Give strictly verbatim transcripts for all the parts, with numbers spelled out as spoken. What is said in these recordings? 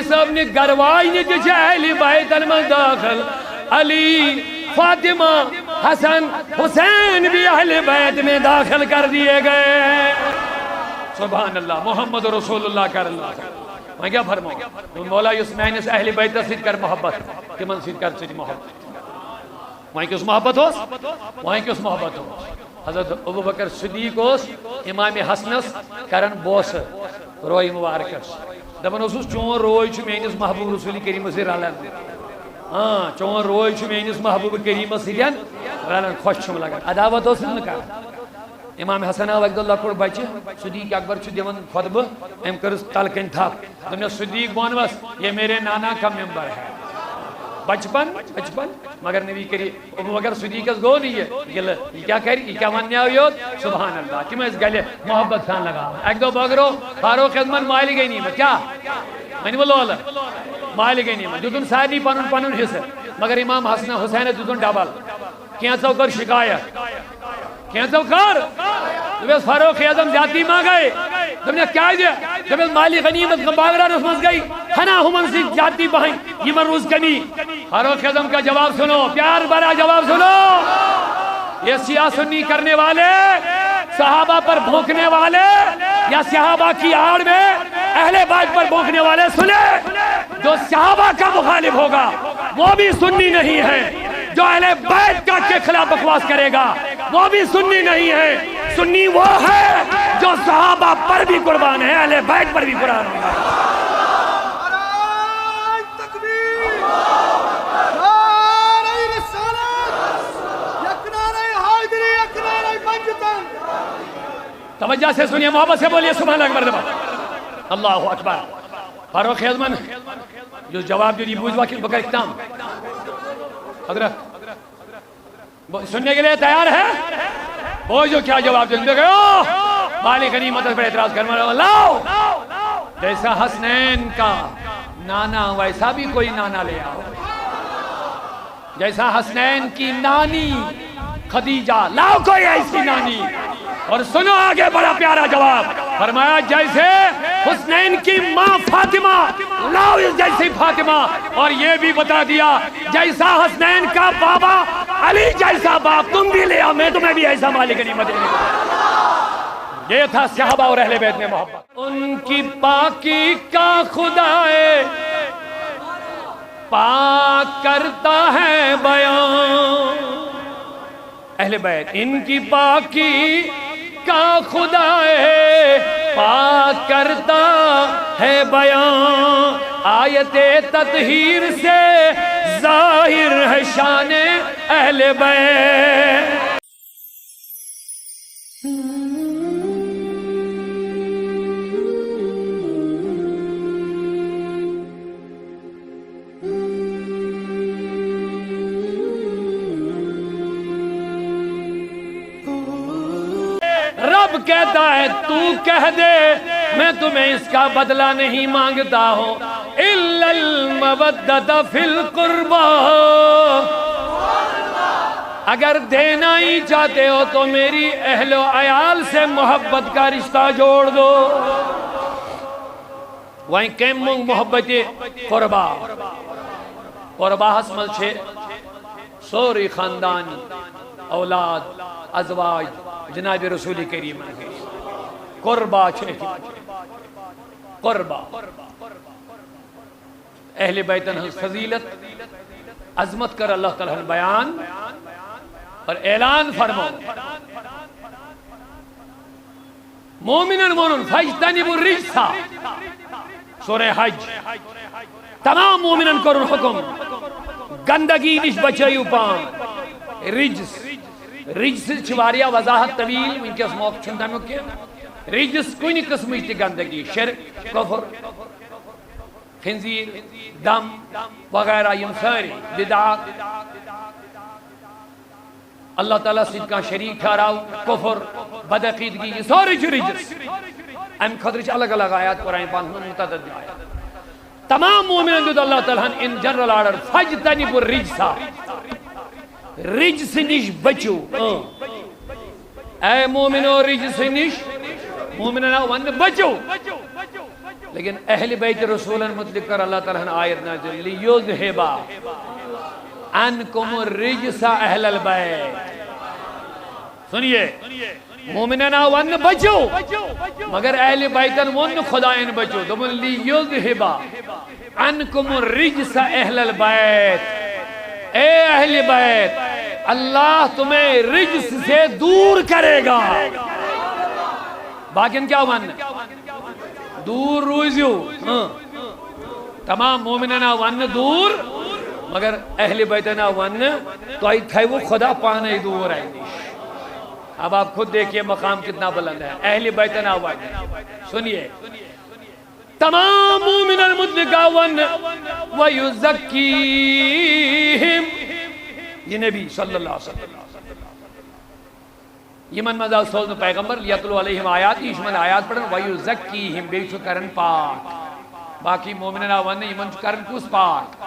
صٲبنہِ گرٕ واجنہِ تہِ چھِ اہلِ بیتن منٛز دٲخل۔ علی، فاطمہ، حسن، حسین بھی اہلِ بیت میں داخل کر دیے گئے۔ سبحان اللہ، محمد رسول اللہ کر اللہ۔ وۄنۍ کیٛاہ فرماوو؟ مولا، یُس میٲنِس اہلِ بیتس سۭتۍ کر محبت، تِمن سۭتۍ کر ژٕ تہِ محبت۔ وۄنۍ کیُس محبت اوس؟ وۄنۍ کیُس محبت اوس؟ حضرت ابو بکر صدیق اوس امام حسنس کران بوسہٕ روے مبارکس۔ دپان اوسُس، "چون روے چھُ میٲنِس محبوب رسول کریمس سۭتۍ رلان۔ ہاں، چون روے چھُ میٲنِس محبوب کریمس سۭتۍ رلان، خۄش چھُم لگان۔" عداوت اوسُس نہٕ کران۔ امام حسن آو اکہِ دۄہ لۄکُٹ بچہِ، صدیق اکبر چھُ دِوان خطبہٕ، أمۍ کٔرٕس تلہٕ کنۍ تھپھ۔ دوٚپنس، "صدیق، بہٕ وَنہٕ وس، یہ میرے نانا کا ممبر ہے۔" بچپن، بچپن، مگر نبی کریم، ابو بکر صدیقس گوٚو نہٕ یہِ گِلہٕ۔ یہِ کیٛاہ کرِ؟ یہِ کیٛاہ وننہِ آو یوت؟ سبحان اللہ۔ تِم ٲسۍ گلہِ محبت سان لگاوان۔ اکہِ دۄہ بٲگرو فاروق اعظمن مالِ غنیمت۔ کیٛاہ؟ ؤنِو لولہٕ۔ مالِ غنیمت۔ دیُتُن سارنٕے پنُن پنُن حصہٕ۔ مگر امام حسن حسینس دیُتُن ڈبل۔ کینٛژو کٔر شکایت۔ کینٛژو کٔر۔ دوٚپمَس، "فاروق اعظم زیادتی ما گٔے؟" دوٚپنَس، "کیٛازِ؟" دوٚپمَس، "مالِ غنیمت بٲگراونَس منٛز گٔے ہنا ہُمَن سۭتۍ زیادتی پہن، یِمَن روٗز کمی۔" فاروق اعظم کا جواب سنو، پیار بھرا جواب سنو۔ یہ شیعہ سنی کرنے والے، صحابہ پر بھونکنے والے یا صحابہ کی آڑ میں اہل بیت پر بھونکنے والے سنیں، جو صحابہ کا مخالف ہوگا، وہ بھی سنی نہیں ہے۔ جو اہل بیت کا کے خلاف بکواس کرے گا، وہ بھی سنی نہیں ہے۔ سنی وہ ہے جو صحابہ پر بھی قربان ہے، اہل بیت پر بھی قربان ہے۔ نعرہ تکبیر، نعرہ رسالت، یک نعرہ حیدری، یک نعرہ منجتن۔ توجہ سے سنیے، محبت سے بولیے، سبحان اللہ، مرتبہ اللہ اکبر۔ فاروق اعظمن یُس جواب دیُت، یہِ بوٗزوا کِنہٕ بہٕ کَرٕ اختتام؟ حضرت، سننے کے لیے تیار ہے؟ بوجھو کیا جواب دیتے گئے؟ مالِ غنیمت پر اعتراض کرنے والا، لاؤ۔ جیسا حسنین کا نانا، ویسا بھی کوئی نانا لے آؤ۔ جیسا حسنین کی نانی خدیجہ، لاؤ کوئی ایسی نانی۔ اور سنو آگے بڑا پیارا جواب۔ فرمایا، جیسے حسنین کی ماں فاطمہ، لاؤ اس جیسی فاطمہ۔ اور یہ بھی بتا دیا، جیسا حسنین کا بابا، علی جیسا باپ تم بھی لے آؤ، میں تمہیں بھی ایسا مالِ غنیمت دے دوں۔ یہ تھا صحابہ اور اہل بیت میں محبت۔ ان کی پاکی کا خدائے پاک کرتا ہے بیان۔ اہل بیت، ان کی پاکی کا خدائے پاک کرتا ہے بیان۔ آیت تطہیر سے ظاہر ہے شان اہل بیت۔ رب کہتا ہے، تو کہہ دے، میں تمہیں اس کا بدلہ نہیں مانگتا ہوں۔ الا المودۃ فی القربی۔ اگر دینا ہی چاہتے ہو تو میری اہل و عیال سے محبت کا رشتہ جوڑ دو۔ وۄنۍ کٔمۍ مۄنگ محبت قربا؟ قرباہس منٛز چھِ سورُے خاندان، اولاد، ازواج جناب رسول کریم۔ قربا چھِ أتھی۔ قربا۔ اہل بیتن ہٕنٛز فضیلت، عظمت کٔر اللہ تعالیٰ ہن بیان اور اعلان فرمو۔ مومنن ووٚنُن، "فاجتنبوا الرجس"۔ سورہ حج۔ تمام مومنن کوٚرُن حکم، گندگی نِش بچٲیِو پان۔ رجس، رجس چھِ واریاہ وضاحت طویل، وٕنکیٚس موقعہٕ چھُنہٕ تَمیُک کینٛہہ۔ رجس کُنہِ قٕسمٕچ تہِ گندگی، شرک، کفر، خنزیر، دم وغیرہ، یِم سٲری بدعات، اللہ تعالیٰ سۭتۍ کانٛہہ شریٖک ٹھہراو، کفر، بدعقیدگی، یہِ سورُے چھُ رجس۔ اَمہِ خٲطرٕ چھِ الگ الگ آیات قرآن پاکس منٛز، متعدد آیات۔ تمام مومنن دیُت اللہ تعالیٰ ہن in general order، "فاجتنبوا الرجس"۔ رجس نِش بٔچِو۔ اۭں۔ اے مومنو، رجس نِش، مومنن آو وننہٕ، بٔچِو۔ لیکن اہل بیت رسولن متعلق کر اللہ تعالیٰ ہن آیت نازل، "لیذہب عنکم الرجس اہل البیت۔" سنیے، مومنن آو وننہٕ بچو، مگر اہل بیتن ووٚن نہٕ خداین بچو، دوٚپُن، "لیذہب عنکم الرجس اہل البیت۔" اے اہل بیت، اللہ تمہیں رجس سے دور کرے گا۔ باقین کیا ون؟ دور روزیو۔ ہاں۔ تمام مومنن آو وننہٕ دور، مگر اہل بیتن آو وننہٕ، تۄہہِ تھایوٕ خدا پانے دور اَمہِ نِش۔ اب آپ خود دیکھیے مقام کتنا بلند ہے۔ اہل بیتن آو وننہٕ۔ سنیے، تمام مومنن متعلق آو وننہٕ، "ویزکیہم"، یہ نبی صلی اللہ علیہ وسلم۔ یمن منٛز آو سوزنہٕ پیغمبر، "لیتلو علیہم آیات"، یہِ چھُ یِمن آیات پران، "ویزکیہم"، بیٚیہِ چھُ کران پاک۔ باقی مومنن آو وننہٕ، یِمن چھُ کران کُس پاک؟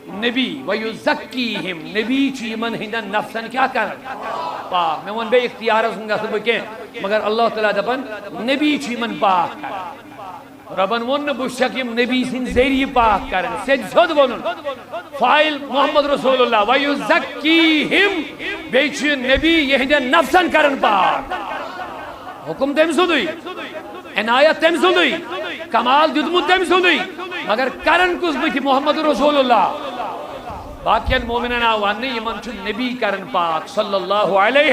نبی۔ "ویزکیہم"، نبی چھُ یِمن ہٕنٛدٮ۪ن نفسن کیٛاہ کران؟ پاک۔ مےٚ ووٚن بیٚیہِ اختیارس منٛز گژھٕ بہٕ کینٛہہ، مگر اللہ تعالیٰ دپان، نبی چھُ یِمن پاک کران۔ رۄبن ووٚن نہٕ، "بہٕ چھُسکھ یِم نبی سٕنٛدۍ ذٔریعہٕ پاک کران"، سیٚدِ سیوٚد ووٚنُن۔ فاعل محمد رسول اللہ، "ویزکیہم"، بیٚیہِ چھُ یہِ نبی یِہنٛدٮ۪ن نفسن کران پاک۔ حکم تٔمۍ سُنٛدُے، عنایت تٔمۍ سُنٛدُے، کمال دیُتمُت تٔمۍ سُنٛدُے، مگر کران کُس بٕتھِ؟ محمد رسول اللہ۔ باقین مومنن آو وننہٕ، یِمن چھُ نبی کران پاک صلی اللہ علیہ،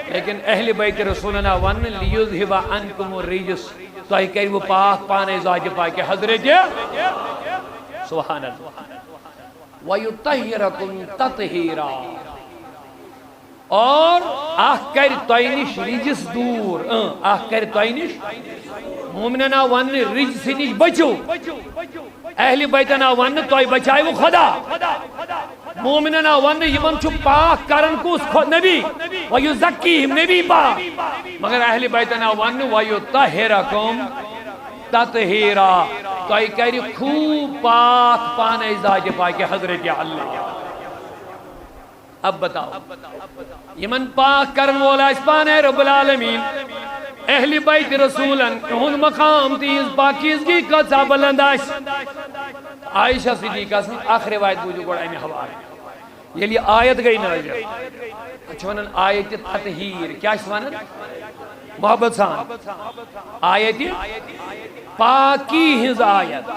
لیکن اہل بیت رسولن آو وننہٕ، "لیذہب عنکم الرجس"، تۄہہِ کَرِوٕ پاک پانے ذاتِ پاکہِ حضرت۔ سبحان اللہ۔ "ویطہرکم تطہیرا"، اور اکھ کرِ تۄہہِ نِش رجس دور، اۭں، اکھ کرِ تۄہہِ نِش۔ مومنن آو وننہٕ، رجسہٕ نِش بٔچِو۔ اہل بیتن آو وننہٕ، تۄہہِ بچایوٕ خدا۔ مومنن آو وننہٕ، یِمن چھُ پاک کران کُس؟ خۄ-، نبی۔ "ویزکیہم"، نبی پاک۔ مگر اہل بیتن آو وننہٕ، "ویطہرکم تطہیرا"، تۄہہِ کرِ خوب پاک پانے ذاتِ پاکہِ حضرت اللہ۔ اب بتاؤ، یمن پاک کرن وول آسہِ پانے رب العالمین۔ اہل بیت رسولن ہُنٛد مقام تہٕ یِہٕنٛز پاکیزگی کۭژاہ بلند آسہِ۔ عائشہ صدیقہ سٕنٛز اکھ روایت بوٗزِو گۄڈٕ امہِ حوالہٕ۔ ییٚلہِ یہِ آیت گٔے نٲزِل، اتھ چھِ ونان آیت تطہیر۔ کیٛاہ چھِ ونان؟ محبت سان۔ آیت پاکی ہٕنٛز آیت،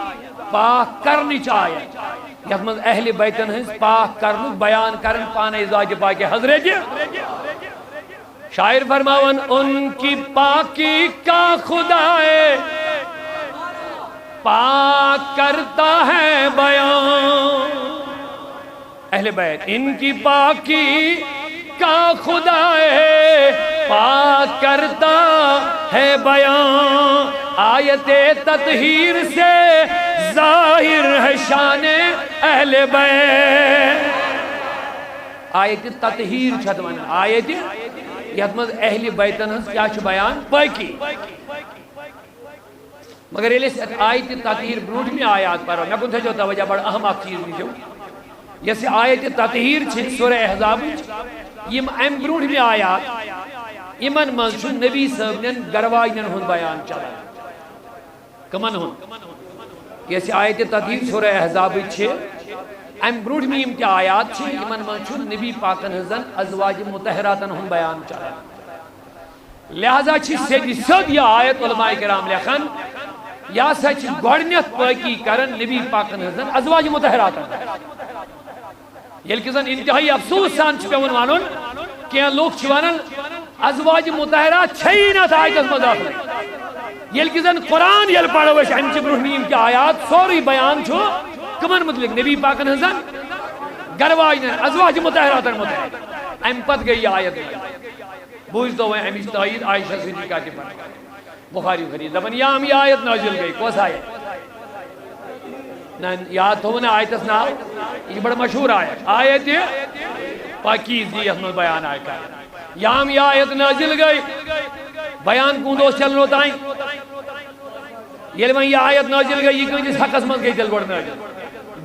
پاک کرنٕچ آیت، یتھ منٛز اہل بیتن ہٕنٛز پاک کرنُک بیان کرن پانے ذاتِ پاکہِ حضرت۔ شاعر فرماون، ان کی پاکی کا خدائے پاک کرتا ہے بیان۔ اہل بیت، ان کی پاکی کا خدائے پاک کرتا ہے بیان، آیت تطہیر سے ظاہر ہے شان اہل بیت۔ آیت تطہیر چھت ونان، آیت یتھ منٛز اہل بیتن ہٕنٛز کیٛاہ چھُ بیان؟ پاکی۔ مگر ییٚلہِ أسۍ اتھ آیتِ تطہیر برونٛٹھمہِ آیات پرو، مےٚ کُن تھٲیزیو توجہ، بڑٕ اہم اکھ چیٖز وٕچھِو۔ یۄس یہِ آیتِ تطہیر چھِ سورہ احزابٕچ، یِم امہِ برونٛٹھمہِ آیات، یِمن منٛز چھُ نبی صٲبنٮ۪ن گرٕ واجنٮ۪ن ہُنٛد بیان چلان۔ کٕمن ہُنٛد؟ یۄس یہِ آیتِ تطہیر سورہ احزابٕچ چھِ، امہِ برونٛٹھمہِ یِم تہِ آیات چھِ، یِمن منٛز چھُ نبی پاکن ہٕنٛزن ازواج مطہراتن ہُنٛد بیان چلان۔ لہذا چھِ سیٚدِ سیوٚد یہِ آیت علماء کرام لیکھان، یہِ ہسا چھِ گۄڈٕنیتھ پٲکی کران نبی پاکن ہٕنٛزن ازواج مطہراتن۔ ییٚلہِ کہِ زن انتہٲئی افسوس سان چھُ پٮ۪وان ونُن، کینٛہہ لوٗکھ چھِ ونان، ازواج مطہرات چھیی نہٕ اتھ آیتس منٛز آسان۔ ییٚلہِ کہِ زن قرآن ییٚلہِ پرو أسۍ، امہِ چہِ برونٛہہ یِم تہِ آیات، سورُے بیان چھُ کٕمن متعلق؟ نبی پاکن ہٕنٛزن گرٕ واجنٮ۪ن، ازواج مطہراتن متعلق۔ امہِ پتہٕ گٔے یہِ آیت نازل۔ بوٗزتو وۄنۍ امِچ تٲیید عائشہ صدیقہ تہِ پران۔ بخاری حدیث دپان، یا ہم یہ آیت نازل گئی، کۄس آیت؟ نہ، یاد تھوو نہٕ آیتس ناو، یہِ چھِ بڑٕ مشہوٗر آیت۔ آیت پاکیزگی یتھ منٛز بیان آیہِ کرنہٕ۔ یا ہم یہ آیت نازل گئی، بیان کُہُنٛد اوس چلان اوٚتام۔ ییٚلہِ وۄنۍ یہِ آیت نازل گٔے، یہِ کٕہٕنٛدِس حقس منٛز گٔے تیٚلہِ گۄڈٕ نازل؟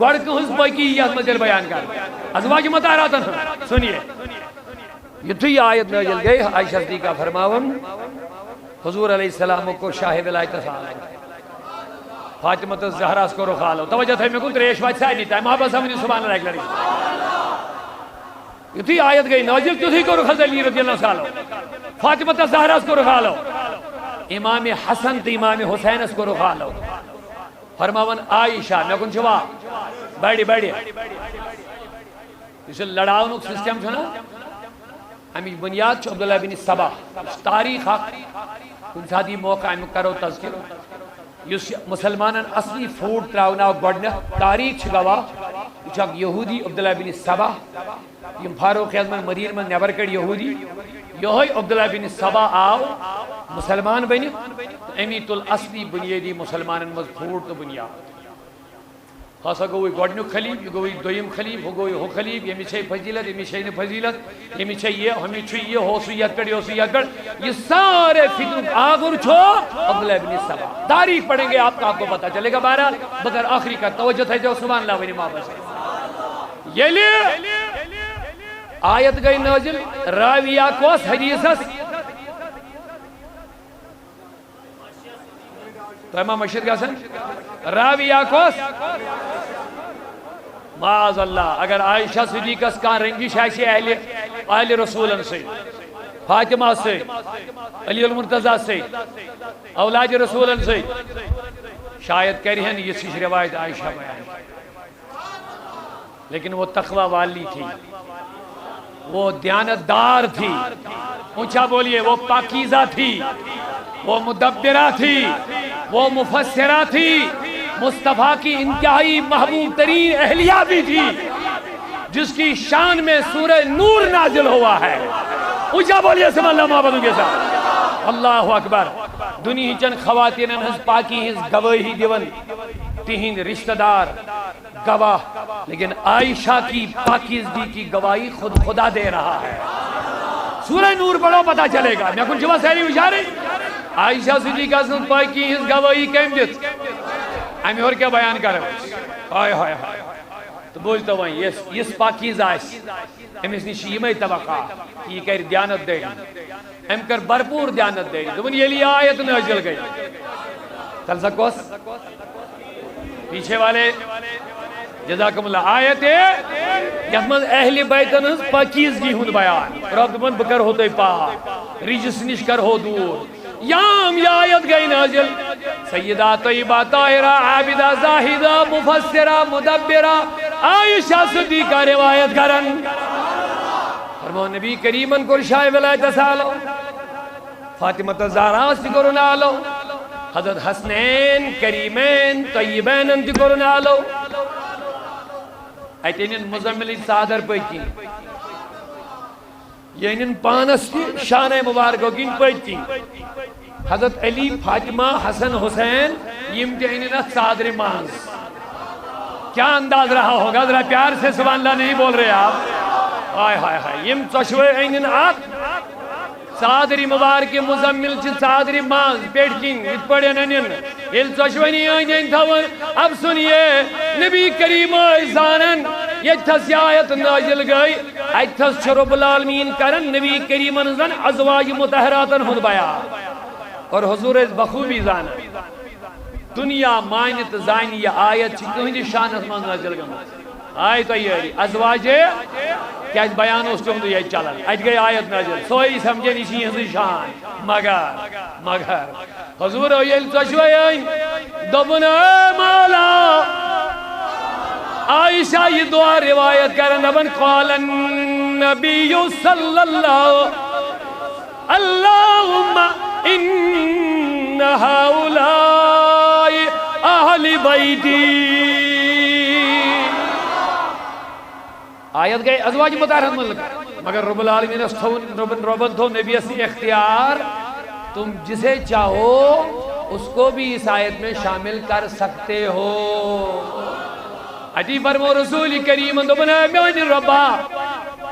گۄڈٕ کٕہٕنٛز پٲکی یتھ منٛز تیٚلہِ بیان کرنہٕ؟ ازواج مطہراتن ہٕنٛز۔ سُنیے، یُتھُے یہِ آیت نازل گٔے، عائشہ صدیقہ فرماوان، حضور علیہ السلام کو شاہ ولایتس آو۔ فاطمہ تہٕ زہراہس کوٚرُکھ آلو۔ توجہ تھٲیِو مےٚ کُن، ترٛیش واتہِ سارنٕے تام۔ محبت سمجھِ سبحان اللہ اکہِ لٹہِ۔ یُتھُے آیت گٔے نٲزِل، تیُتھُے کوٚرُکھ حضرت علی رضی اللہ عنہ آلو۔ فاطمہ تہٕ زہراہس کوٚرُکھ آلو۔ امام حسن تہٕ امام حسینس کوٚرُکھ آلو۔ فرماوان عائشہ، مےٚ کُن چھُوا؟ بڑِ، بڑِ۔ یُس یہِ لڑاونُک سسٹم چھُنہ، اَمِچ بُنیاد چھُ عبداللہ بن سبا۔ یہِ چھُ تاریخ اکھ، کُنہِ ساتہٕ یی موقع اَمیُک کرو تذکرٕ۔ یُس یہِ مُسلمانن اصلی فوڈ تراوناو گۄڈٕنیتھ، تاریخ چھِ گواہ، یہِ چھُ اکھ یہودی عبداللہ بن سبا۔ یِم فاروق اعظمن مدینہ منٛز نٮ۪بر کٔڑۍ یہودی، یِہوٚے عبداللہ بن سبا آو مُسلمان بٔنِتھ، تہٕ أمی تُل اصلی بُنیٲدی مُسلمانن منٛز فوڈ تہٕ بُنیاد۔ ہسا گوٚوُے گۄڈٕنیُک خلیف، یہِ گوٚوُے دوٚیِم خلیف، ہُہ گوٚوُے ہُہ خلیف، ییٚمِس چھے فضیلت، ییٚمِس چھے نہٕ فضیلت، ییٚمِس چھے یہِ، ہُمِس چھُ یہِ، ہُہ اوسُے یَتھ پٮ۪ٹھ، یہِ اوسُے یَتھ پٮ۪ٹھ۔ یہِ سارے فتنُک آغُر چھُ عبداللہ ابن سبا۔ تاریخ پڑھیں گے آپ کو، آپ کو پتہ چلے گا۔ بہرحال، بہٕ کَرٕ ٲخری کَتھ، توجہ تھٲیزیو، سبحان اللہ ؤنِو محبت سۭتۍ۔ ییٚلہِ آیت گٔے نٲزِل، راویہ کۄس حدیثس؟ تۄہہِ ما مٔشِتھ گژھان؟ راویہ کۄس؟ معاذ اللہ، اگر عائشہ صدیقس کانٛہہ رنجش آسہِ اہلِ، اہلِ رسولن سۭتۍ، فاطمہ سۭتۍ، علی المرتضی سۭتۍ، اولاد رسولن سۭتۍ، شاید کرِہن یِژھ ہِش روایت عائشہ بیان۔ لیکن وہ تقوی والی تھی، وہ دیانتدار تھی۔ اونچا بولیے، وہ پاکیزہ تھی، وہ مدبرہ تھی، وہ مفسرہ تھی، مصطفیٰ کی انتہائی محبوب ترین اہلیہ بھی تھی، جس کی شان میں سورہ نور نازل ہوا ہے۔ اونچا بولیے، سبحان اللہ، محبتوں کے ساتھ۔ اللہ اکبر۔ دنیا چن خواتینن ہنز پاکی ہنز گواہی دیون تہند رشتہ دار، گواہ، لیکن عائشہ کی پاکیزگی کی گواہی خود خدا دے رہا ہے۔ سورہ نور پڑھو، پتہ چلے گا۔ مےٚ کُن چھِوا سٲری ہُشارٕے؟ عائشہ صدیقہ سٕنٛز پاکی ہٕنٛز گواہی کٔمۍ دِژ؟ اَمہِ ہیوٚر کیٛاہ بیان کرو أسۍ؟ ہاے ہاے ہاے۔ تہٕ بوٗزتو وۄنۍ، یۄس، یُس پاکیزہ آسہِ، أمِس نِش چھِ یِمَے توقع کہِ یہِ کرِ دیانت دٲری۔ أمۍ کٔر بھرپوٗر دیانت دٲری۔ دوٚپُن، ییٚلہِ یہِ آیت نٲزِل گٔے، تَلہٕ سا کۄس؟ پیچھے والے، جزاکم اللہ۔ آیت یتھ منٛز اہل بیتن ہٕنٛز پاکیزگی ہُنٛد بیان۔ رب دوٚپُن، بہٕ کرہو تۄہہِ پاک، رجس نِش کرہو دوٗر۔ یام یہِ آیت گٔے نٲزِل، سیدہ طیبہ طاہرہ عابدہ زاہدہ مفسرہ مدبرہ عائشہ صدیقہ روایت کرن۔ فرمو، نبی کریمن کوٚر شاہ ولایتس آلو، فاطمہ الزہراہس تہِ کوٚرُن آلو، حضرت حسنین کریمین طیبینن تہِ کوٚرُن آلو۔ اتہِ أنِن مزملٕچ ژادر پٔتۍ کِنۍ، یہِ أنِن پانس تہِ شانہ مبارکو کِنۍ پٔتۍ کِنۍ۔ حضرت علی، فاطمہ، حسن، حسین، یِم تہِ أنِن اتھ ژادرِ منٛز۔ کیا انداز رہا ہوگا؟ ذرا پیار سے سبحان اللہ نہیں بول رہے آپ۔ ہائے ہائے ہائے، یِم ژۄشوے أنِن اتھ ژادرِ مبارکہِ مزمل چہِ ژادرِ منٛز پٮ۪ٹھۍ کِنۍ یِتھ پٲٹھۍ أنِن۔ ییٚلہِ ژۄشوٕنی أنۍ أنۍ تھاوُن، اب سنیے، نبی کریم ٲسۍ زانان ییٚتہِ تھس یہِ آیت نٲزِل گٔے، اتہِ تھس چھُ رب العالمین کران نبی کریمن زن ازواج مطہراتن ہُنٛد بیان۔ اور حضور ٲسۍ بخوبی زانان۔ دنیا مانہِ تہٕ زانہِ، یہِ آیت چھِ تُہنٛدِس شانس منٛز نٲزِل گٔمٕژ۔ آے تۄہہِ یٲری، ازواجے، کیازِ بیان اوس تِہُنٛدُے ییٚتہِ چلان۔ اتہِ گٔے آیت نٲزِل، سۄے سمجھن یہِ چھِ یِہنٛزٕے شان۔ مگر، مگر حضور ییٚلہِ ژۄشوے أنۍ، دوٚپُن، اے مولا، عائشہ یہِ دعا روایت کران، دپان، قال النبی صلی اللہ، اللہم ان ہؤلاء اہل بیتی۔ آیت گٔے ازواج مطہرن متعلق، مگر رب العالمینس تھوٚو، ربن، ربن تھوٚو نبیس یہِ اختیار، تم جسے چاہو اس کو بھی اس آیت میں شامل کر سکتے ہو۔ اتی فرمو رسول کریم، دوٚپُن، اے میانہِ ربا،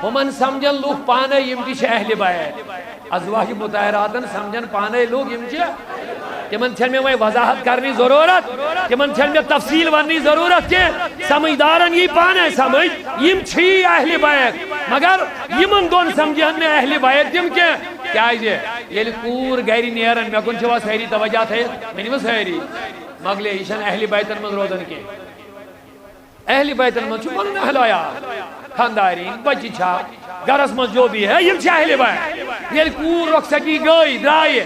ہُمن سمجھن لوٗکھ پانے، یِم تہِ چھِ اہل بیت۔ ازواج مطہراتن سمجھن پانے لوٗکھ، یِم چھِ، تِمن چھنہٕ مےٚ وۄنۍ وضاحت کرنٕچ ضروٗرت، تِمن چھنہٕ مےٚ تفصیٖل وننٕچ ضروٗرت کینٛہہ۔ سمجھدارن یی پانے سمجھ، یِم چھی اہل بیت، مگر یِمن دۄن سمجھن نہٕ اہل بیت تِم کینٛہہ۔ کیازِ؟ ییٚلہِ کوٗر گرِ نیران، مےٚ کُن چھِوا سٲری توجہ تھٲیِتھ؟ ؤنِو سٲری۔ مۄکلے، یہِ چھَنہٕ اہلِ بیتن منٛز روزان کینٛہہ۔ اہلِ بیتن منٛز چھُ پنُن اہلِ عیال، خاندارین، بچہِ چھا، گرس منٛز جو بھی ہے، یِم چھِ اہلِ بیت۔ ییٚلہِ کوٗر رۄخصتی گٔے، درٛایہِ،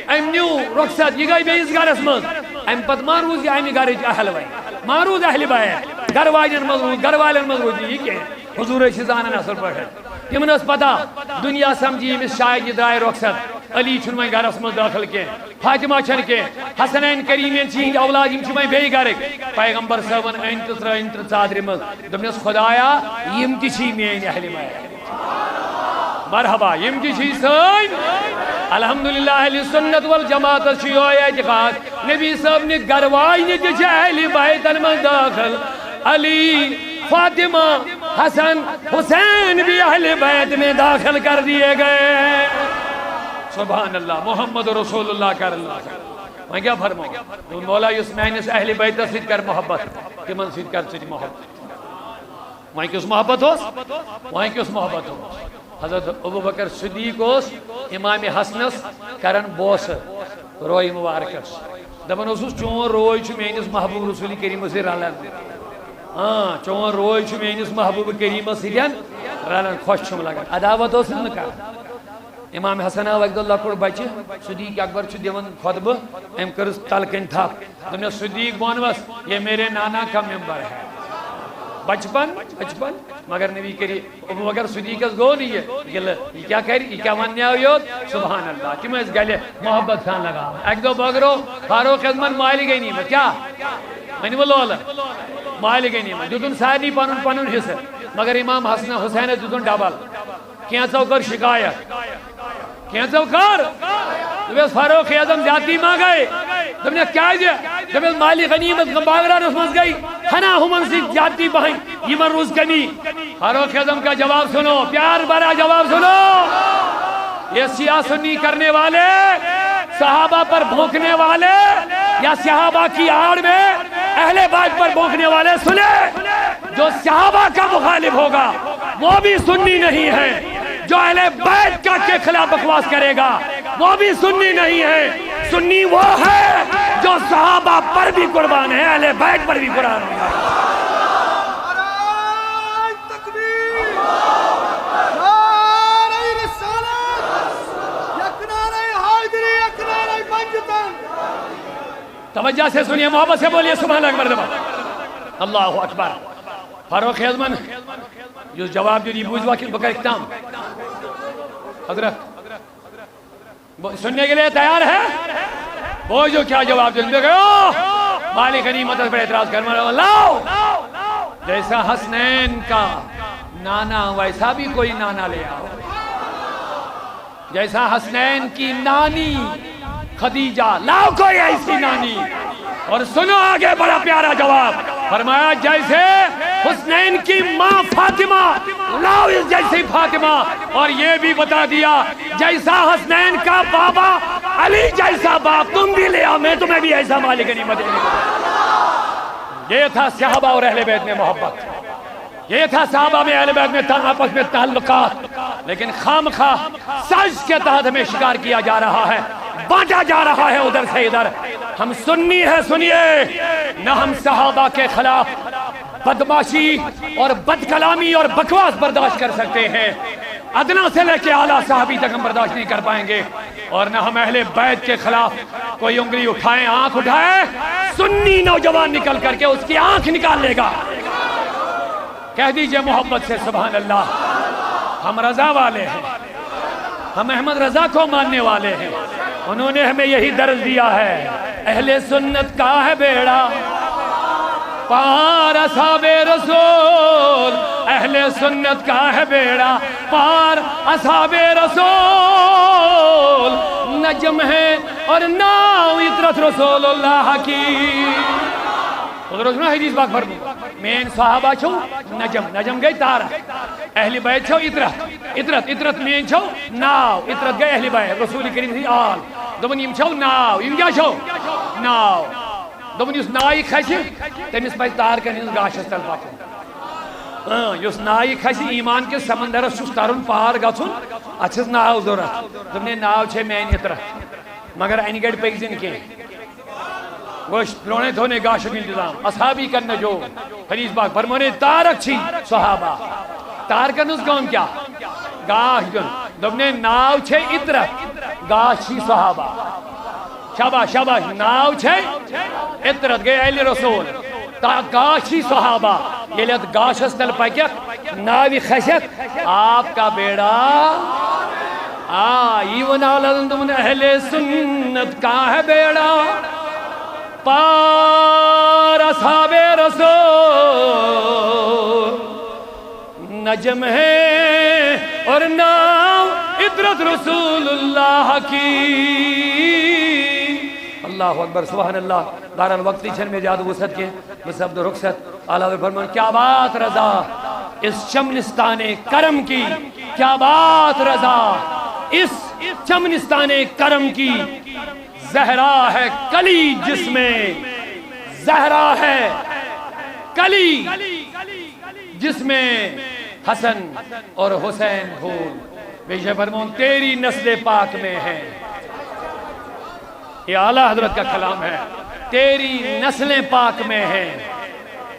أمۍ نیوٗ رۄخصت، یہِ گٔے بیٚیِس گرس منٛز، اَمہِ پتہٕ ما روٗز یہِ اَمہِ گرٕچ اہل وۄنۍ؟ ما روٗز اہلِ بیت؟ گرٕ واجٮ۪ن منٛز روٗز، گرٕ والٮ۪ن منٛز روٗز نہٕ یہِ کینٛہہ۔ حضوٗر ٲسۍ یہِ زانان اصل پٲٹھۍ۔ تِمن ٲس پتہ، دُنیا سمجھی ییٚمِس شاید یہِ درٛاے رۄخصت، علی چھُنہٕ وۄنۍ گرس منٛز دٲخل کینٛہہ، فاطمہ چھَنہٕ کینٛہہ، حسنین کریمین چھِ یِہِنٛدۍ اولاد، یِم چھِ وۄنۍ بیٚیہِ گرٕکۍ۔ پیغمبر صٲبن أنۍ تہٕ ترٛٲے أنۍ تہٕ ژادرِ منٛز۔ دوٚپنس، خدایا، یِم تہِ چھی میٲنۍ اہلِ بیت۔ مرحبا، یِم تہِ چھی سٲنۍ۔ الحمدللہ، اہلِ سنت والجماعتس چھُ یِہوٚے اعتقاد، نبی صٲبنہِ گرٕ واجنہِ تہِ چھِ اہلِ بیتن منٛز دٲخل۔ علی، فاطمہ، حسن، حسین بھی اہلِ بیت میں داخل کر دیے گئے۔ سبحان اللہ، محمد رسول اللہ کر اللہ۔ وۄنۍ کیٛاہ فرماوو؟ دوٚپُن، مولا، یُس میٲنِس اہلِ بیتس سۭتۍ کر محبت، تِمن سۭتۍ کر ژٕ تہِ محبت۔ وۄنۍ کیُس محبت اوس؟ وۄنۍ کیُس محبت اوس؟ حضرت ابوبکر صدیق اوس امام حسنس کران بوسہٕ روے مبارکس۔ دپان اوسُس، چون روے چھُ میٲنِس محبوب رسول کریمس سۭتۍ رلان۔ ہاں، چون روے چھُ میٲنِس محبوب کریمس سۭتۍ رلان، خۄش چھُم لگان۔ عداوت اوسُس نہٕ کران۔ امام حسن آو اکہِ دۄہ لۄکُٹ بچہِ، صدیق اکبر چھُ دِوان خطبہٕ، أمۍ کٔرٕس تلہٕ کنۍ تھپھ۔ دوٚپنس، صدیق بہٕ وَنہٕ وس، یہ میرے نانا کا ممبر ہے۔ بچپن، بچپن، مگر نبی کریم، مگر صدیقس گوٚو نہٕ یہِ گِلہٕ۔ یہِ کیٛاہ کرِ؟ یہِ کیٛاہ وننہِ آو یوت؟ سبحان اللہ، تِم ٲسۍ گلہِ محبت سان لگاوان۔ اکہِ دۄہ بٲگرو فاروق اعظمن مالِ غنیمت، کیٛاہ؟ ؤنِو لولہٕ، مالِ غنیمت۔ دیُتُن سارنٕے پنُن پنُن حصہٕ، مگر امام حسن حسینس دیُتُن ڈبل۔ کینٛژو کٔر شکایت، کینٛژو کٔر۔ دوٚپمَس، فاروق اعظم زیادتی ما گٔے؟ دوٚپنَس، کیٛازِ؟ دوٚپمَس، مالِ غنیمت بٲگراونَس منٛز گٔے ہنا ہُمن سۭتۍ زیادتی بہن، یِمن روٗز کمی۔ فاروق اعظم کا جواب سنو، پیار بھرا جواب سنو۔ یہ شیعہ سنی کرنے والے، صحابہ پر بھونکنے والے یا صحابہ کی آڑ میں اہل بیت پر بھونکنے والے سنے، جو صحابہ کا مخالف ہوگا، وہ بھی سنی نہیں ہے۔ جو اہل بیت کا کے خلاف بکواس کرے گا، وہ بھی سنی نہیں ہے۔ سنی وہ ہے جو صحابہ پر بھی قربان ہے، اہل بیت پر بھی قربان ہے۔ نعرہ تکبیر، نعرہ رسالت، یک نعرہ حیدری، یک نعرہ پنجتن۔ توجہ سے سنیے، محبت سے بولیے، سبحان اکبر، دبا۔ اللہ اکبر۔ فاروق اعظمن یُس جواب دیُت، یہِ بوٗزوا کِنہٕ بہٕ کَرٕ اختتام؟ حضرت، بہٕ سُننے کے لیے تیار ہے؟ بوٗزِو کیٛاہ جواب دیُت۔ مےٚ گوٚو مالِ غنیمتس پٮ۪ٹھ اعتراض کرن وول، لاو، جیسا حسنین کا نانا ویسا بھی کوئی نانا لے آؤ۔ جیسا حسنین کی نانی خدیجہ، لاؤ کوئی ایسی نانی۔ اور سنو آگے بڑا پیارا جواب۔ فرمایا، جیسے حسنین کی ماں فاطمہ، لاؤ اس جیسی فاطمہ۔ اور یہ بھی بتا دیا، جیسا حسنین کا بابا علی جیسا باپ تم بھی لے آؤ، میں تمہیں بھی ایسا مالِ غنیمت دے دوں۔ یہ تھا صحابہ اور اہل بیت میں محبت۔ یہ تھا صحابہ میں، اہل بیت میں تا-، آپس میں تعلقات، لیکن خامخواہ سازش کے تحت ہمیں شکار کیا جا رہا ہے، بانٹا جا رہا ہے ادھر سے ادھر۔ ہم سنی ہیں، سنیے، نہ ہم صحابہ کے خلاف بدمعاشی اور بدکلامی اور بکواس برداشت کر سکتے ہیں، ادنیٰ سے لے کے اعلیٰ صحابی تک ہم برداشت نہیں کر پائیں گے، اور نہ ہم اہل بیت کے خلاف کوئی انگلی اٹھائے، آنکھ اٹھائے، سنی نوجوان نکل کر کے اس کی آنکھ نکال لے گا۔ کہہ دیجئے محبت سے، سبحان اللہ۔ ہم رضا والے ہیں، ہم احمد رضا کو ماننے والے ہیں، انہوں نے ہمیں یہی درس دیا ہے۔ اہل سنت کا ہے بیڑا پار اصحاب رسول، اہل سنت کا ہے بیڑا پار اصحاب رسول، نجم ہے اور ناو عترت رسول اللہ کی۔ حضور اوس نا حدیث پاک فرمومُت، میٲنۍ صحابہ چھو نجم، نجم گٔے تارا، اہل بیت چھو عترت، عترت، عترت میٲنۍ چھو ناو، عترت گٔے اہل بیت، رسول کریم سٕنٛدۍ آل۔ دوٚپُن، یِم چھو ناو، یِم کیٛاہ چھو؟ ناو۔ دوٚپُن، یُس نایہِ کھسہِ، تٔمِس پزِ تارکن ہٕنٛدِس گاشس تل پکُن۔ اۭں، یُس نایہِ کھسہِ، ایمان کِس سمندرس چھُس ترُن پار گژھُن، اتھ چھس ناو ضروٗرت۔ دوٚپُن، ہے، ناو چھے میٲنۍ عترت، مگر انہِ گٹہِ پٔکۍ زِ نہٕ کینٛہہ۔ وٕچھ، برونٛٹھے تھوٚو نے گاشُک انتظام۔ اصحابی کرنہٕ جو۔ حدیث پاک فرمونے، تارک چھی صحابہ۔ تارکن ہٕنٛز کٲم کیٛاہ؟ گاش دیُن۔ دوٚپنے، ناو چھے عطرت، گاش چھی صحابہ۔ شاباش، شاباش، ناو چھے عطرت، گٔے اہلِ رسول۔ تا گاش چھی صحابہ۔ ییٚلہِ اتھ گاشس تل پککھ، ناوِ کھسکھ، آپ کا بیڑا۔ آ، یہِ وَنان دوٚپُن، اہلِ سنت کا ہے بیڑا۔ پار اصحابِ رسول نجم ہے اور ناو عطرت رسول اللہ کی۔ اللہ اکبر، سبحان اللہ۔ بہرحال، وقتٕے چھنہٕ مےٚ زیادٕ وسعت کینٛہہ، بہٕ سپدٕ رخصت۔ اعلیٰ حضرت فرمان، کیا بات رضا اس چمنستان کرم کی، کیا بات رضا اس چمنستان کرم کی، زہرا ہے کلی جس میں، زہرا ہے کلی جس میں حسن اور حسین پھول۔ بیشک فرمون، تیری نسل پاک میں ہے۔ یہ اعلیٰ حضرت کا کلام ہے، تیری نسلیں پاک میں ہیں۔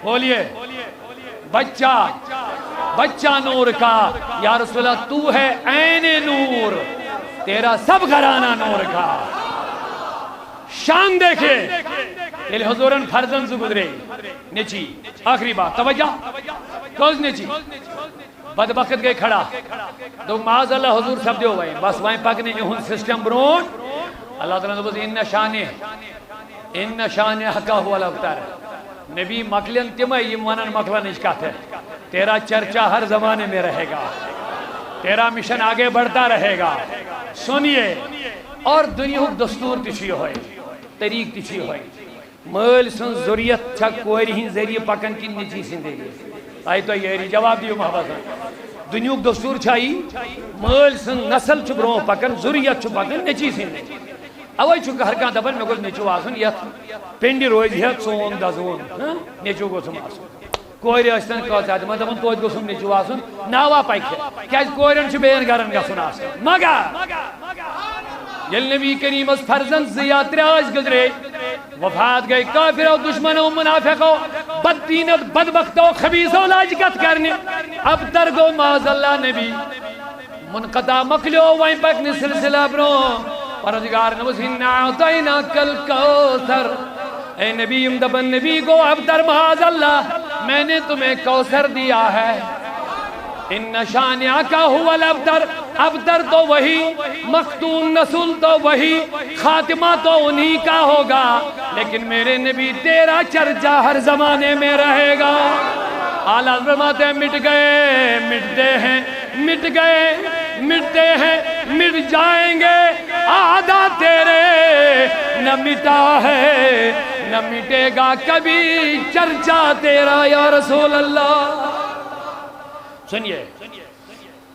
بولیے، بچہ، بچہ نور کا، یا رسول اللہ، تو ہے عین نور، تیرا سب گھرانہ نور کا۔ شان دیکھے، ییٚلہِ حضوٗرن فرزند زٕ گُزرے، نیٚچی، ٲخری بات، توجہ، کٔژ نیٚچی؟ بدبخت گٔے کھڑا۔ دوٚپ، معاذ اللہ، حضور سپدیو وۄنۍ۔ بس، وۄنۍ پکنہٕ یِہُنٛد سسٹم برونٛٹھ۔ اللہ تعالیٰ ہن دوٚپُس، ان شانہ، ان شانہ کا هو الابتر۔ نبی مۄکلن تِمے، یِم ونن مۄکلنٕچ کتھ۔ تیرا چرچا ہر زمانے میں رہے گا، تیرا مشن آگے بڑھتا رہے گا۔ سنیے، اور دنیاہُک دستور تہِ چھُ یِہوٚے، طریٖقہٕ تہِ چھُ یِہوٚے۔ مٲلۍ سٕنٛز ذُریت چھا کورِ ہٕنٛدِ ذٔریعہٕ پکان کِنہٕ نیٚچی سٕنٛدِ ذٔریعہٕ؟ آیہِ تۄہہِ یٲری؟ جواب دِیِو محبت سان۔ دُنیُک دستوٗر چھا یی؟ مٲلۍ سٕنٛز نسل چھِ برونٛہہ پکان، ذُریت چھُ پکان نیٚچی سٕنٛدِ ذٔریعہٕ۔ اوے چھُ ہر کانٛہہ دپان، مےٚ گوٚژھ نیٚچوٗ آسُن یتھ پِنڈِ روزِ ہا سون دزوُن، ہاں؟ نیٚچوٗ گوٚژھُم آسُن۔ کورِ ٲسۍتن کۭژاہ تہِ، مگر دپان توتہِ گوٚژھُم نیٚچوٗ آسُن، ناوا پکہِ۔ کیازِ کورٮ۪ن چھُ بیٚین گرن گژھُن آسان۔ مگر ییٚلہِ نبی کریٖمس فرزند زٕ یا ترٛےٚ ٲسۍ گُزرے، وفات گٔے، کافرو، دشمنو، منافقو، بددینو، بدبختو، خبیثو لاجہِ کتھ کرنہِ۔ ابتر گوٚو معاذ اللہ نبی۔ منقطع مۄکلیو، وۄنۍ پکنہِ سلسلہ برونٛہہ۔ پروردگارن دوٚپُس، انا اعطیناک الکوثر۔ اے نبی، یِم دپن، نبی گوٚو ابتر، معاذ اللہ، میں نے تمہیں کوثر دیا ہے۔ ان شانئک هو الابتر، ابتر تو وہی، مختوم نسل تو وہی، خاتمہ تو انہی کا ہوگا، لیکن میرے نبی، تیرا چرچا ہر زمانے میں رہے گا۔ اعلیٰ فرماتے ہیں، مٹ گئے، مٹتے ہیں، مٹ گئے، مٹتے ہیں، مٹ جائیں گے، آدا تیرے نہ مٹا ہے، نہ مٹے گا کبھی چرچا تیرا، یا رسول اللہ۔ سنیے،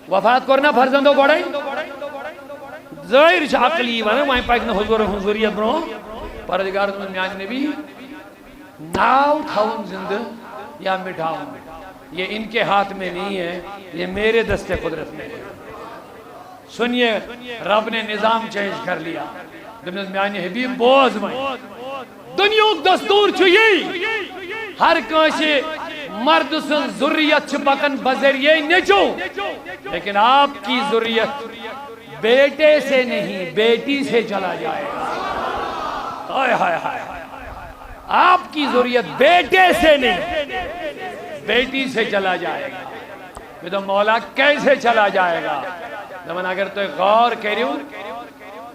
وفات کوٚر نا فرزندو گۄڈے؟ ظٲہِر چھِ عقل یی ونان، وۄنۍ پکہِ نہٕ حضوٗر ہٕنٛز ذُریت برونٛہہ۔ پروردگار دوٚپُن، میانہِ نبی، ناو تھاوُن زندٕ یا مٹاوُن، یہ ان کے ہاتھ میں نہیں ہے، یہ میرے دست قدرت میں ہے۔ سنیے، رب نے نظام چینج کر لیا۔ دوٚپنس، میانہِ حبیب، بوز وۄنۍ۔ دنیاہُک دستور چھُ یی، ہر کٲنٛسہِ مرد سٕنٛز ذُریت چھِ پکان بذریعہ نیٚچو، لیکن آپ کی ذُریت بیٹے سے نہیں، بیٹی سے چلا جائے گا۔ ہائے، ہائے، ہائے، ہائے۔ آپ کی ذُریت بیٹے سے نہیں، بیٹی سے چلا جائے گا۔ مےٚ دوٚپ، مولا، کیسے چلا جائے گا؟ دپان، اگر تُہۍ غور کٔرِو،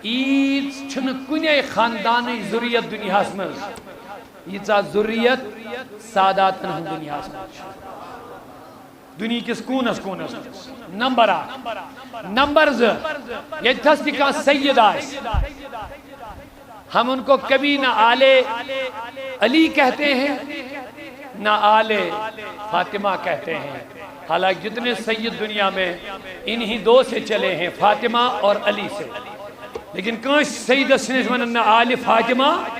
ییٖژ چھُنہٕ کُنے خاندانٕچ ذُریت دُنیاہس منٛز، ییٖژاہ ذُریت ساداتن ہٕنٛز دُنیاہس منٛز چھِ۔ دُنیہکِس کوٗنس کوٗنس منٛز۔ نمبر اکھ۔ نمبر زٕ، ییٚتھس تہِ کانٛہہ سید آسہِ، ہم ان کو کبھی نہ آلِ علی کہتے ہیں، نہ آلِ فاطمہ کہتے ہیں۔ حالانکہ جتنے سید دنیا میں انہی دو سے چلے ہیں، فاطمہ اور علی سے۔ لیکن کٲنٛسہِ سیدس چھِنہٕ أسۍ ونان نہ آلِ فاطمہ،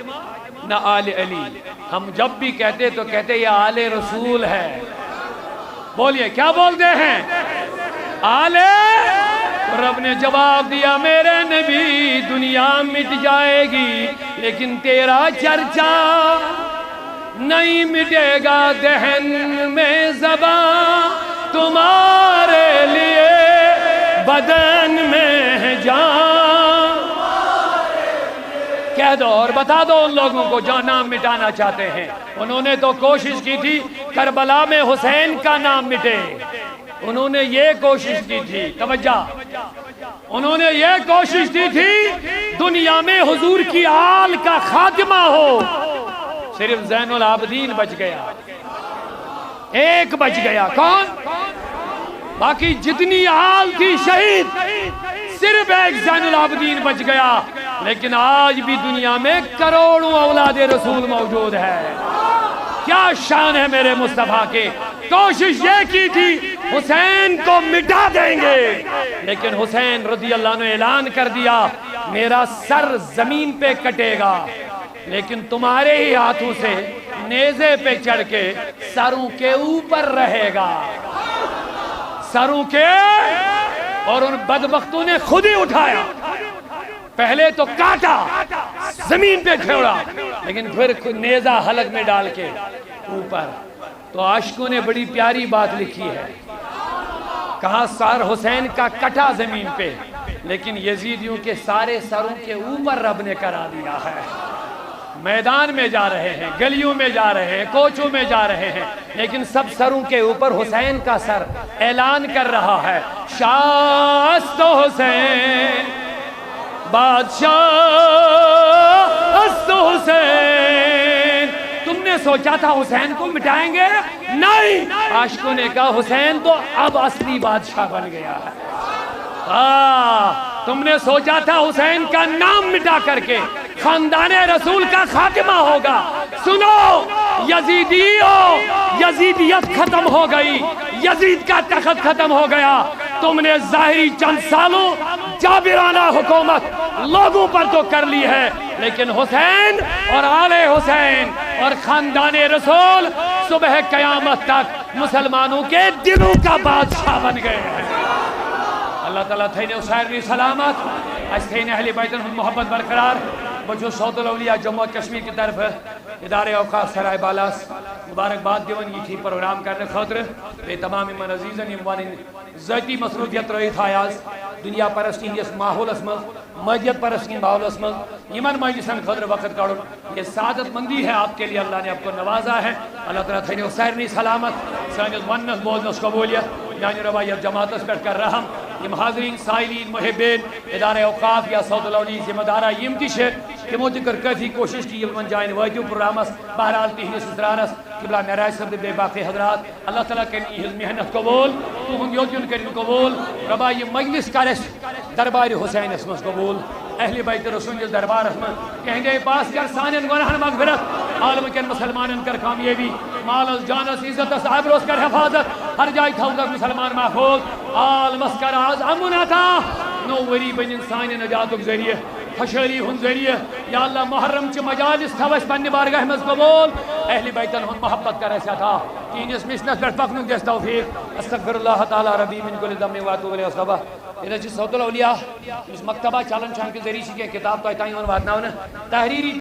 نہ آلِ علی۔ ہم جب بھی کہتے تو کہتے یہ آلِ رسول ہے۔ بولیے، کیا بولتے ہیں؟ آلِ رب نے جواب دیا، میرے نبی، دنیا مٹ جائے گی، لیکن تیرا چرچا نہیں مٹے گا۔ ذہن میں زباں تمہارے لیے، بدن میں ہے جان۔ کہہ دو اور بتا دو ان لوگوں کو جو نام مٹانا چاہتے ہیں۔ انہوں نے تو کوشش کی تھی کربلا میں حسین کا نام مٹے۔ انہوں نے یہ کوشش کی تھی، توجہ، انہوں نے یہ کوشش کی تھی دنیا میں حضور کی آل کا خاتمہ ہو۔ صرف زین العابدین بچ گیا، ایک بچ گیا۔ کون؟ باقی جتنی آل تھی شہید، صرف ایک زین العابدین بچ گیا۔ لیکن آج بھی دنیا میں کروڑوں اولاد رسول موجود ہے۔ کیا شان ہے میرے مصطفیٰ کے۔ کوشش یہ کی تھی حسین کو مٹا دیں گے، لیکن حسین رضی اللہ عنہ اعلان کر دیا، میرا سر زمین پہ کٹے گا، لیکن تمہارے ہی ہاتھوں سے نیزے پہ چڑھ کے سروں کے اوپر رہے گا، سروں کے۔ اور ان بدبختوں نے خود ہی اٹھایا، پہلے تو کاٹا، زمین پہ کھیوڑا، لیکن پھر نیزہ حلق میں ڈال کے اوپر۔ تو عاشقوں نے بڑی پیاری بات لکھی ہے، کہا، سر حسین کا کٹا زمین پہ، لیکن یزیدیوں کے سارے سروں کے اوپر رب نے کرا دیا ہے۔ میدان میں جا رہے ہیں، گلیوں میں جا رہے ہیں، کوچوں میں جا رہے ہیں، لیکن سب سروں کے اوپر حسین کا سر اعلان کر رہا ہے، شاہ است حسین، بادشاہ است حسین۔ تم نے سوچا تھا حسین کو مٹائیں گے؟ نہیں۔ عاشقوں نے کہا، حسین تو اب اصلی بادشاہ بن گیا ہے۔ ہاں، تم نے سوچا تھا حسین کا نام مٹا کر کے خاندان رسول کا خاتمہ ہوگا۔ سنو، یزیدیوں، یزیدیت ختم ہو گئی، یزید کا تخت ختم ہو گیا۔ تم نے ظاہری چند سالوں جابرانہ حکومت لوگوں پر تو کر لی ہے، لیکن حسین اور آل حسین اور خاندان رسول صبح قیامت تک مسلمانوں کے دلوں کا بادشاہ بن گئے ہیں۔ اللہ تعالیٰ تھٲینو سارنٕے سلامت، اسہِ تھٲینو اہل بیتن ہُنٛد محبت برقرار۔ بہٕ چھُس صوت الاولیاء جموں و کشمیر کہِ طرفہٕ ادارے اوقاف سرائے بالاس مبارکباد دِوان یِتھۍ پروگرام کرنہٕ خٲطرٕ۔ بیٚیہِ تمام یِمن عزیزن یِم پنٕنۍ ذٲتی مصروفیت ترٲوِتھ آے آز دنیا پرستی ہٕنٛدِس ماحولس منٛز، مادیت پرستی ہٕنٛدِس ماحولس منٛز، یِمن مجلسن خٲطرٕ وقت کڑُن، یہ سعادت مندی ہے آپ کے لیے، اللہ نے آپ کو نوازا ہے۔ اللہ تعالیٰ تھٲینو سارنٕے سلامت، سٲنِس وننس بوزنس قبولیت، میانہِ رباعیت جماعتس پٮ۪ٹھ کر رحم۔ یِم حاضرین، سائلین، محبین، ادارہ اوقاف یا صوت الاولیاء ذمہ دارا یِم تہِ چھِ، تِمو تہِ کٔر کٲفی کوٗشِش کہِ یِمن جاین وٲتِو پروگرامس۔ بہرحال تِہنٛدِس اصرارس قبلہ معراج صٲب تہٕ بیٚیہِ باقٕے حضرات، اللہ تعالیٰ کٔرِن یِہنٛز محنت قبول، تُہُنٛد یوٚت یُن کٔرِن قبول۔ ربا، یہِ مجلس کر اَسہِ دربارِ حسینس منٛز قبول، اہل بیت رسول کِس دربارس منٛز۔ تِہنٛدے پاس کر سانٮ۪ن گۄناہن مغفرت، عالمہٕ کٮ۪ن مسلمانن کر کامیٲبی، مالس، جانس، عزتس، آبروس کر حفاظت، ہر جایہِ تھاوُکھ مسلمان محفوظ۔ عالمس کر آز امُن عطا، نوٚو ؤری بٔنِن سانہِ نجاتُک ذٔریعہٕ، خۄشحٲلی ہُنٛد ذٔریعہٕ۔ یا اللہ، محرم چہِ مجالس تھاو اَسہِ پننہِ بارگاہہِ منٛز قبول۔ اہل بیتن ہُنٛد محبت کر اَسہِ عطا۔ تِہنٛدِس مشنس پٮ۪ٹھ پکنُک دِ اَسہِ توفیق۔ استغفر اللہ تعالیٰ ربی من کل ذنب و اتوب الیہ۔ استغفر۔ ییٚتہِ حظ چھِ صوت الاولیاء، یُس مکتبہ چلان چھُ، اَمہِ کہِ ذٔریعہٕ چھِ کینٛہہ کِتاب تۄہہِ تام یِوان واتناونہٕ۔ تحریری